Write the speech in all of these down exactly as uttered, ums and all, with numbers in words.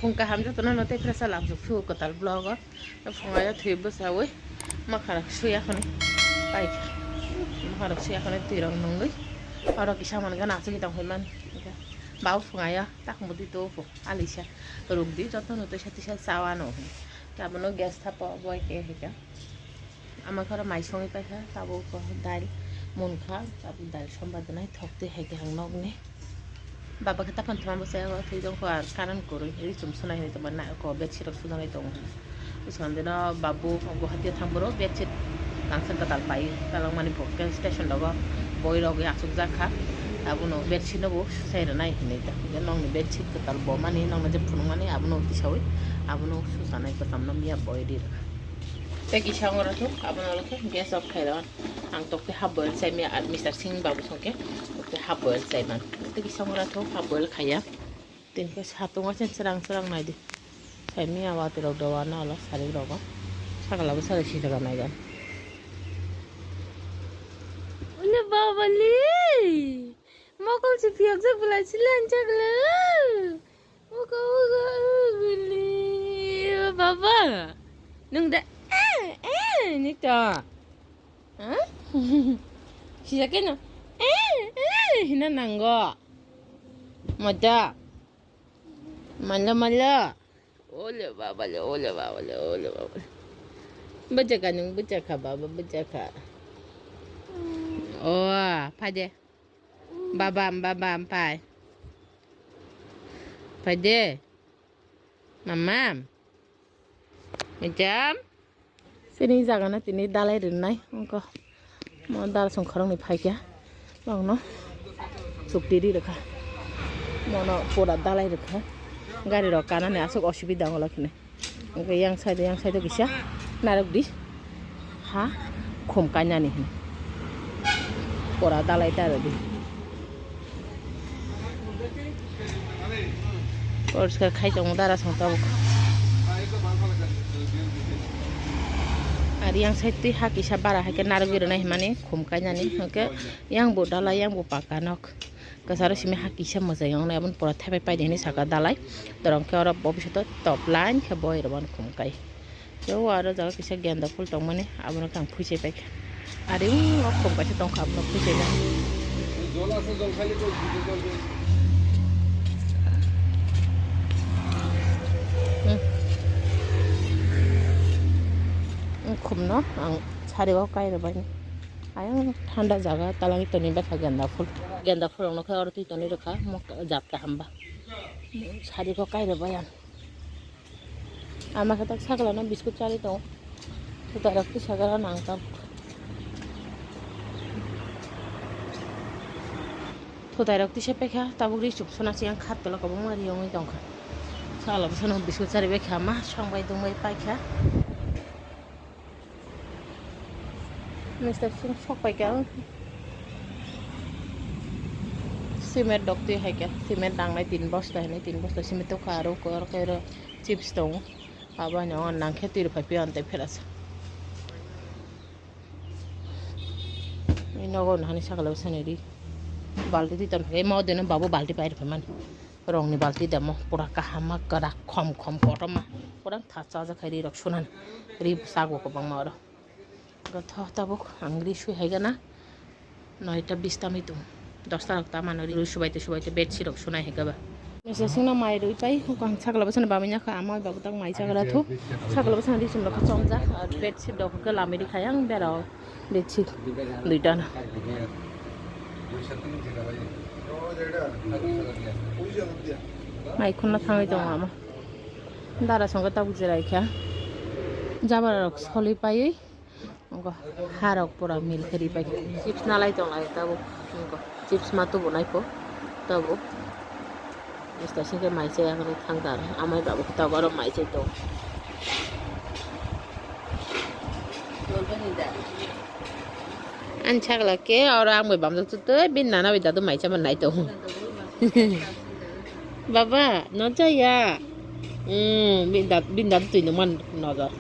Phung kaham jotono no tei pressure lamsok su kwtal vlog o. Phungayo thwi bwchawi mwkharok suya khwnwi paikha. Mwkharok suya khwnwi twirok nungwi. Oro kisa mangana aswk tong phai mani. Bau phungayo takmudi to pho alisa rukdi jotono tisa tisa chawa no hwn. Abono gas thapo boi khe hika. Ama khoro mai songwi paikha, tabuk dail munkha, tabuk dail sombar donai, thok twi hai khe ang nokni. Baba khe taphang thuma bwsai o thwi tongkho, ar current kwrwi ri chum swnai hinwi tongma na ko bedsheet rok sujaknai tongo. Bwskango dino babu Guwahati o thang boro bedsheet tangsa kwtal pai, kwtal mani bo khe station rogo boi rok achuk jak kha, abono bedsheet no bo susai rwnai hinwi ta. Nokni bedsheet kwtal bo mani, nokno je phunuk mani abono tisawi abono susanai kwcham no miya boi ri rwkha. Tei kisa oro thok, abono oro khe gas off khai rw. Ang tok tei half boil chai maya, ar Mister Singh babu song khe tok tei half boil chai man. Tei kisa oro thok, half boil khaiya. Tini khe satung o chen cherang cherang nai di. Chai maya watwi rok dowa no olo sari rogo. Sakala bo sari sijak nai gan. Ule baba le. Mokol si phiyok jak belai si lan jak le. Uga, uga, uguli. Baba. Nung da, eh, eh, ni to. Hah? Sisa keno, eh, eh, hina nango. Mata. Mala, mala. Ole baba le, ole baba le, ole baba le. Bejaka nung, bejaka baba, bejaka. Oh, pade. Babam, babam, pai. Pai de. Mamam. Mejam. Sini jaga na tini dalai rinai. Ongko. Mo dal song khorong ni phaikya. Bangno. Chukti ri rwkha. Mono pura dalai rwkha. Gari rok kanani aswk osubida wngo lakhini. Hwnkhe yang side o, yang side o kisa narwk di. Ha khum kainani hwn. Pora dalai ta rwdi. Poriskar khai tongo dara song tabuk. Ar yang side twi ha kisa bara hai khe narwk rwnai hwnmani khum kainani hwnkhe yang bo dalai yang bo paka nok. Kwcharo simi ha kisa mwchai wngnai, aboni pora thepai paidi hinwi saka dalai. Dorong khe oro bobiswto top line khe boi rwmani khum kai. Tei o aro jaga kisa genda phul tongmani, abono khe ang phuichai paikha. Ari o khum kaisa tongkha, abono phuichai na. Khum no ang sari o kai rwbaini. Ayang thanda jaga talangwi toni betha genda phul. Genda phul rokno khe oro twi toni rwkha, mokta jat kaham ba. Sari kho kai rwbai ang. Ama khe tak sakla no biscuit chari tongo. Thutai rok tisa gara nang tam. Thutai rok tisa paikha, tabuk ri chup sona si ang khat tolo kwbangma ri wngwi tongkha. Sakla bwsano biscuit chari bai kha ma, song bai dong bai paikha. Mister Singh sok pai kha. Cement dok twi hai khe, cement nangnai tin bosta hinwi, tin bosta cement tokha, aro khe oro chips tongo. Abo haino nang khe twi rw phai piya, tei phera sa. Nogo hani sakla bwsani ri balti twi tong khe, ma o deno babu balti pai rw phai mani. Rongni balti demo pura kaham ma, kwrak khom khom kotorma, pura tha chajak khai ri rok sunan, ri sago kwbangma oro. Tho tabuk ang ri sui hai gana noita bis tamwi tongo, dosta rok ta mano ri subaite subaite bedsheet rok sunai hai gaba. Mesa singno mai rwi pai, hukang sakla bwsano bamwi nyakha, ama bai babu tak mai chagra thu, sakla bwsano ri chum rok chomjak, bedsheet rok khe lamwi ri khai ang berao. Dechik duita na. Mai khunna thangwi tongo ama. Dara songkhe tabuk jerai kha. Jabra rok soli paiwi. Ongko harok pura mil khe ri pai. Chips nalai tonglai tabuk. Ongko chips ma tubu nai pho. Tabuk. Esta singke mai chaya hwnwi thangkar. Amai babu khe tabuk aro mai chai tongo. Ani sakla khe oro ang bai bamjak chutwi bini nana bai dadu mai chama nai tongo. Baba, no chaya. Hmm, bini dad-, bini dadu twi nungma nojor.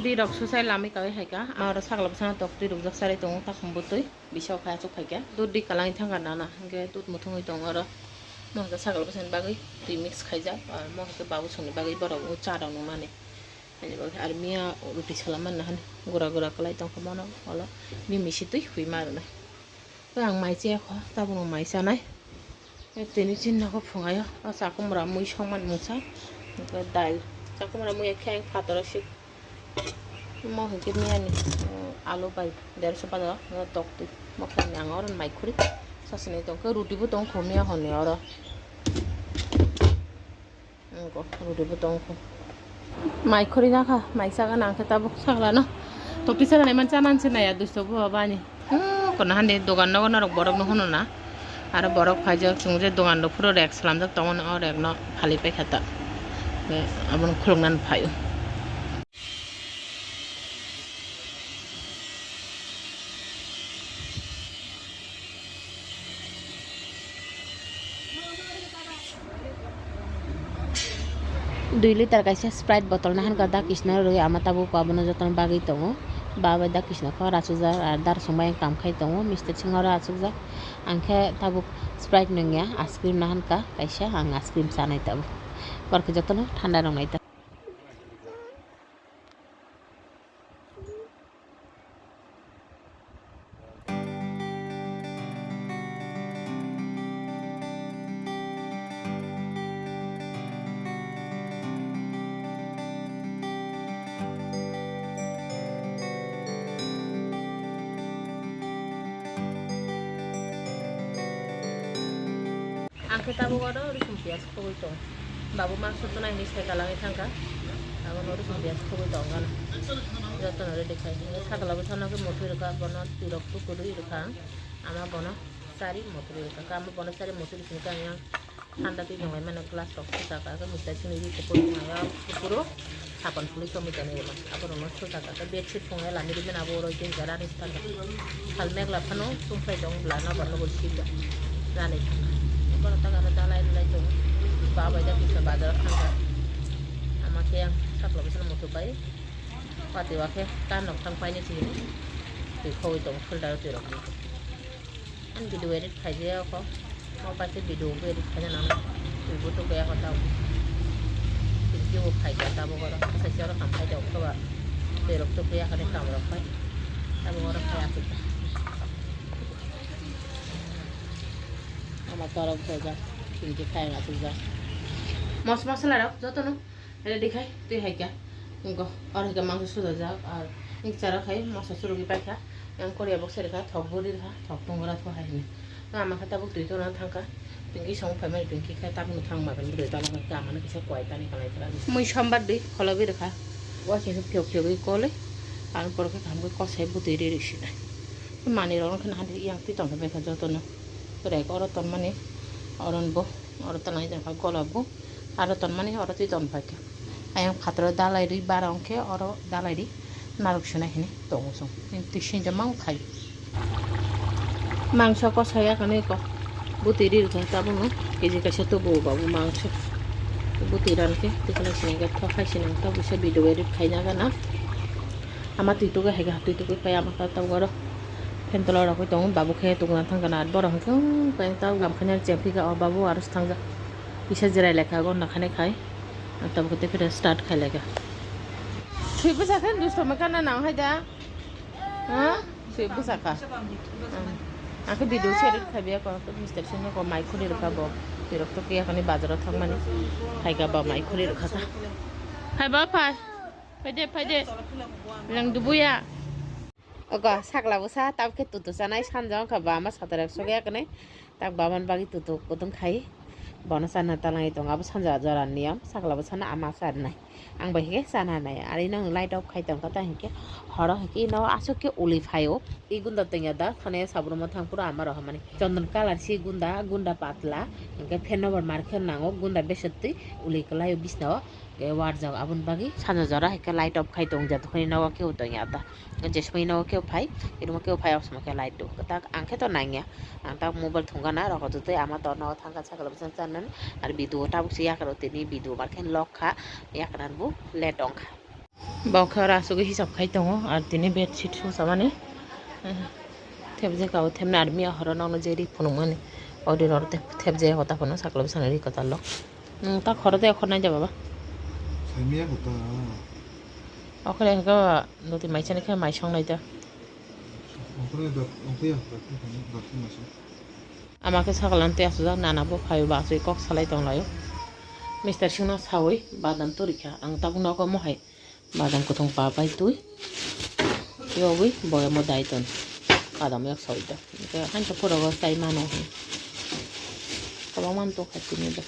Ri rok susai lamwi kawi hai kha. Oro sakla bwsano tok twi rukjak sarai tongo takhum bwtwi. Bisao khai achuk khai khe dud di kalangwi thangkha nana, hwnkhe dud muthungwi tongo oro. Mo hwnkhe sakal bwsani bagwi twi mix khaijak, ar mo hwnkhe babu songni bagwi borok o cha rok nungmani. Ani bagwi ar miya ruti salam manna hani gura gura kwlai tongkha mono, olo mimi si twi hwi ma rwnai. Tei ang mai chaya kho, tabukno mai chanai. Tei tini chini nogo phungaio, o chakumra mui songmani mungsa, hwnkhe dail. Chakumra mui khe ang phataro sik. Mo hwnkhe miyani, um, alu bai derso bazaro, o tok twi. Mo khe ang oro mai khuri sasini tongkhe, ruti bo tongkho miya hwnwi oro. Wngkho, ruti bo tongkho. Mai khuri nakha, mai chaga nangkhe tabuk saglano. Tokti saga naiman chananse naiya, dusto buha bani. Wngkho nahande dogan nogo norok borokno hwnna. Aro borok phaijak, chwng je dogan rok phuru rek slamjak tongo, o rek no phali paikha ta. Abono khuluknani phaio. Dui liter kaisa Sprite bottle naharkha Da Krishna rwi ama tabuk abono jotono bagwi tongo. Ba bai Da Krishna khe oro achukjak, ar dar song bai ang kam khai tongo, mister sing oro achukjak. Ang khe tabuk Sprite nungya, ice cream naharkha kaisa, ang ice cream chanai tabuk. Borok khe jotono thanda rwnai ta. Ang khe tabuk oro rwchung piyaj khogwi tong. Babu mangso tuna hinwi sai kalangwi thangkha. Abono rwchung piyaj khogwi tong gana. Jotono ready khai. Sakla bwsano khe muthwi rwkha, bono twirok tukurwi rwkha ang. Ama bono chari muthwi rwkha. Ama bono chari muthwi rwkha ang. Thanda twi nunglaimano glass rok sujak, aro mithai simi ri kuphur wngnai o kuphuru sakon phului tongwi tonwi rwma. Aborokno sujak, aro bedsheet phunuknai lami rwmani abo oro jeng jera ni sitang. Sal megla phano chumphai tong bwla nobar nugul sijak. Ranwi thangkha. Borok tak aro dalai rwlai tongo. Ba bai da kisa bazaro thangkha. Ama khe ang sakla bwsano muthubwi. Watwi wakhe ta nokthang painai simi. Twi khogwi tongo filter o twi rok. Ani video edit khaijaya kho. Mo paisa video bo edit khaina nang. Twi bo tukya kho tao. Twi bo khaijak tabuk oro. Saisi oro kam khaijak kho ba. Twi rok tukya kho ni kam rok pai. Tabuk oro khai asuk. Ama torok bojak. Twi khai asuk jak. Mos masala rok jotono. Ready khai, twi hai kha. Wngkha, oro hai khe mangso sujajak, ar mixture o khai moso surugwi paikha. Yang Korea box rikha, thok bwrwi rikha, thok tongra tho hai hwnwi. Ama khe tabuk twi tona thangkha. Twi kisa wng phaimani twi khe tabukno thang ma bini bwrwi tala khe amano kisa kwai tani kanai thwla. Mui sombar dwi kholobwi rikha. Wa khe phiyok phiyogwi kolwi, ang pore khe kaham khe kosai bwtwi ri rwsinai. Manwi rok wngkha na hadi yang twi tongkha baikha jotono. Rek oro tonmani, oro bo, oro tonai jangkha golabo. Aro tonmani oro twi ton paikha. Ayang phataro dalai rwi bara wngkhe oro dalai rwi narwk swnai hinwi tongo chwng. Twi sinijak mang khai. Mangso kosai ya kwnwi ko. Bwtwi ri rwkha tabukno. Kg kaisa tubuo babu mangso. Bwtwi rankhe twi khwlai sinai khe thok hai sinai khe buisa video edit khaina gana. Ama twi tugwi hai kha twi tugwi phai ama khe tabuk oro. Phen tola rok tongo babu khe tuguna thang gana borok hwnkhe tabuk lamkhaina chephi kha o babu aro se thangjak. Kisa jirai laikha, gonda khani khai. Ang tabuk tei phira start khai laikha. Swi bwsa khe dusto ma kana nang hai da? Ha? Swi bwsa kha. Ang khe video se edit khai biya ko, mister sino ko mai khuli rwkha bo. Tirok to kiya khani bazar o thangmani. Phai kha ba mai khuli rwkha ta. Phai ba phai. Phai de, phai de. Lang dubuya. Ogo sakla bwsa tabukhe tutu chanai sanja wngkha ba ama satarek sogwi ya kwnwi tak baman bagwi tutu kutung khai bono chana talangwi tongo abo sanja jora niyam sakla bwsano ama charnai ang bai khe chana nai ari nang light off khai tongkha ta hinkhe horo hinkhe ino aswk khe uli phaio i gunda tongya da thane sabruma thang pura ama rohormani chondon colour si gunda gunda patla hinkhe phen no bo mar khe nango gunda besotwi uli kwlaio bisnao. Khe warjak aboni bagwi sanja jora hai khe light off khai tong ja, dokhani nogo kebo tongya da. Jesmani nogo kebo phai, iro kebo phai, osmo khe light do. Tak ang khe to nangya, ang tak mobile thwngkha na, rokho twi ama to nogo thangkha, sakla bwsang chanani, ar video tabuk se yakaro tini video bar khe lok kha, yakran bo late wngkha. Bo khe oro asugwi hisab khai tongo, ar tini bedsheet susamani, thepjak o thepnai, ar miya horo nokno je ri phunukmani, Odi ror te thep je hota phano sakla bwsano ri kwtal lo. Hmm, ta khoro de khor nai de baba. Saimia hota. Okhre ko noti mai chani khe mai song nai da. Okhre da, okhre ya, da, da, da, mai song. Ama khe sakla te asujak nana bo phaio ba asui kok salai tong laio. Mister Singno sawi badam turi kha ang tabuk nogo mohai. Badam kuthung pa pai twi. Yogwi boyamo dai ton. Badam yok soi da. Hingke hain to pura go sai mano. Kabang man to kha tini da.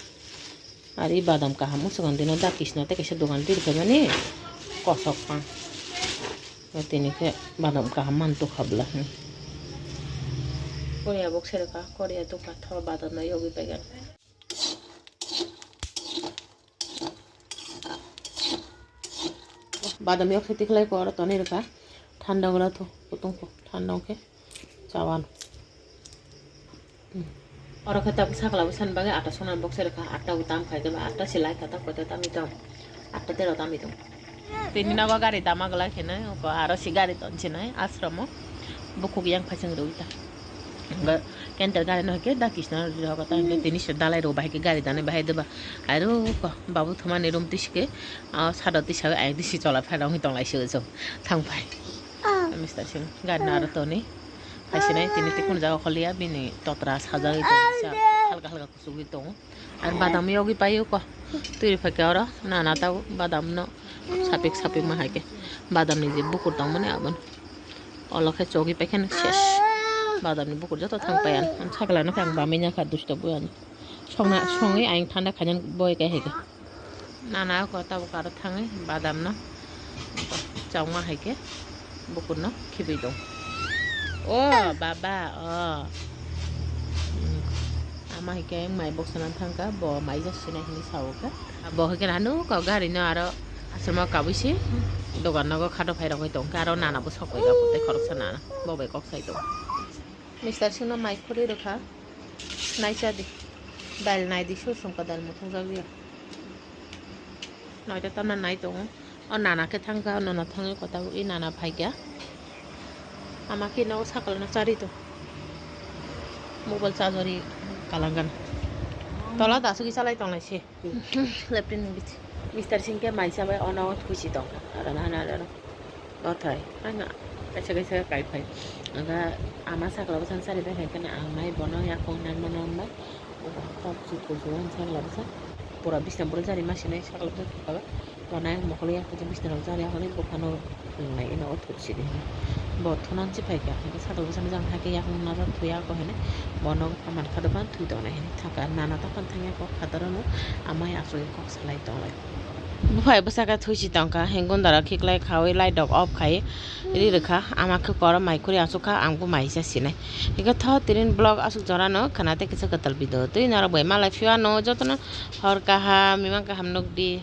Ari badam kaham musugan dino da kisna te kaisa dogan dir khe mani. Kosok pang. Tini khe badam kaham man to khabla. Korea bok sereka, Korea to patho badam na yogwi pegan. Badam yok siti khlai ko oro tonwi rwkha. Thanda wngla thu kutung ko thanda wngkhe chawan. Hmm. Oro khe tabuk sakla bwsani bagwi atta songna bokse rwkha. Atta bo tam khai khe atta se lai kha ta koita tamwi tong. Atta tero tamwi tong. Tini nogo gari dama glak hinwi oko aro si gari ton sinai ashromo. Bukhuk yang phai chwng rwui ta. Hwnkhe kentel gari no hwnkhe da kisna rwui rohor kha ta hwnkhe tini se dalai rw bahai khe gari danai bahai deba. Airo ko babu thumani room tisi khe, ah, sado tisa ayang tisi chola phai rok wngwi tong lai se o chwng thang phai. Mister Singh gari no aro toni phai sinai tini tei kunu jaga kholiya bini totra sajagwi tong kisa halka halka kuchugwi tongo. Ar badam yogwi paio ko. Twi rw phaikhe oro nana tao badam no sapik sapik ma hai khe badam ni je bukur tong mani aboni. Olo khe chogwi paikhe no ses. Badam ni bukur joto thang pai ang. Ang sakla no khe ang bamwi nya kha dusto bui ani. Songna songwi ayang thanda khaina boi khe hai khe. Nana ko tabuk aro thangwi badam no chongma hai khe bukur no khibwi tong. O baba, o. Hmm. Ama hai khe mai boksa nang thang kha, bo mai ja sinai hinwi sa o kha. Bo hai khe nanu ko gari no aro aswk ma kabui si dogan nogo khato phai rogwi tong kha, aro nana bo sok pai rok tei khoroksa nana bo bai kok sai tong. Mister Singh no mai khuri rwkha, nai cha di. Dal nai di, sur sungkha dal muthung jak ya. Noita tamna nai tongo. O nana khe thang kha, o nana thangwi kota bo, i nana phai kha. Ama khe no sakal no chari to. Mobile charger i kalangan. Tola da sugi chalai tong lai se. Leptin ni biti. Mister Singh khe mai cha bai ono thuchi tong kha. Aro na na aro. Othai. Ano kaisa kaisa kai phai. Aga ama sakla bwsang chari bai khai khe na ang mai bono yakung nang mano bai. Tok chuk chuk ang sakla bwsa. Pura bisna bwrwi jari ma sinai sakla bwsa thukaba. Tonai mokol ya kutu bisna rok jari ya hwnwi buphano nai ino o thut sidi hwnwi. Bo thunan si phai kha hwnwi sakla bwsa ni jang hai khe yakung najak thuya ko hwnwi. Bono phaman kha dophano thwi tongnai hwnwi thangkha. Nana ta phano thangya kok phataro no amai asugwi kok salai tonglai. Buphai bwsa khe thwi si tongkha hwnwi gundara khiklai khaui light rok off khai ri rwkha. Ama khe koro mai khuri asuk kha ang bo mai sa sinai. Hwnkhe tho tinin vlog asuk jora no khwna tei kisa kwtal video twi norok bai malai phiya no jotono. Hor kaham, imang kaham nukdi.